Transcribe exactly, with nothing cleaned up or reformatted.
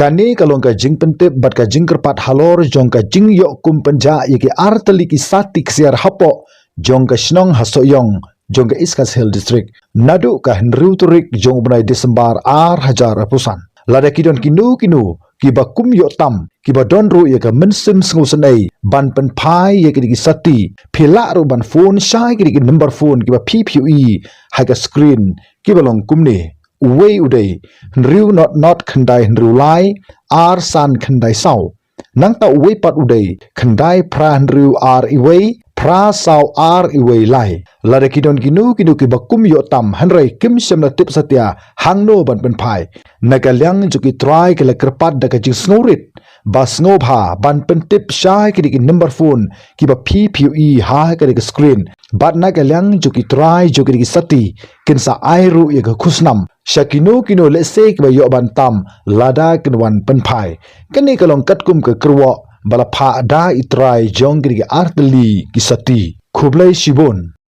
Kane ka long ka jingpyntip bad ka jingkyrpad halor jong ka jingïoh kum pynjah ïa ki artylli ki sati ksiar hapoh jong ka shnong ha Sohiong jong ka East Khasi Hills District naduh ka hynriew tarik jong u bnai December ar hajar arphew san. Lada ki don kino kino kiba kum ïoh tam, kiba don ruh ïa ka mynsiem sngewsynei ban pynphai ïa kine ki sati, phi lah ruh ban phone sha kine ki number phone kiba phi phi ïohi ha ka screen, kiba long kumne: uwei u dei hynriew not not khyndai hynriew lai ar san khyndai saw. Nangta uwei pat u dei khyndai phra hynriew ar uwei phra saw ar uwei lai. Lada ki don kino kino kiba kum ïoh tam hynrei kim shym la tip satia hangno ban pynphai, na ka liang jong ki trai ka la kyrpad da ka jingsngewrit ba sngewbha ban pyntip sha kine ki number phone kiba phi phi ïohi ha kane ka screen. Bad na ka liang jong ki trai jong kine ki sati, kin sa ai ruh ïa ka khusnam sha kino kino lehse kiba ïoh ban tam lada kin wan pynphai. Kane ka long katkum ka kyrwoh ba la phah da i trai jong kine ki artylli ki sati. Khublei shibun.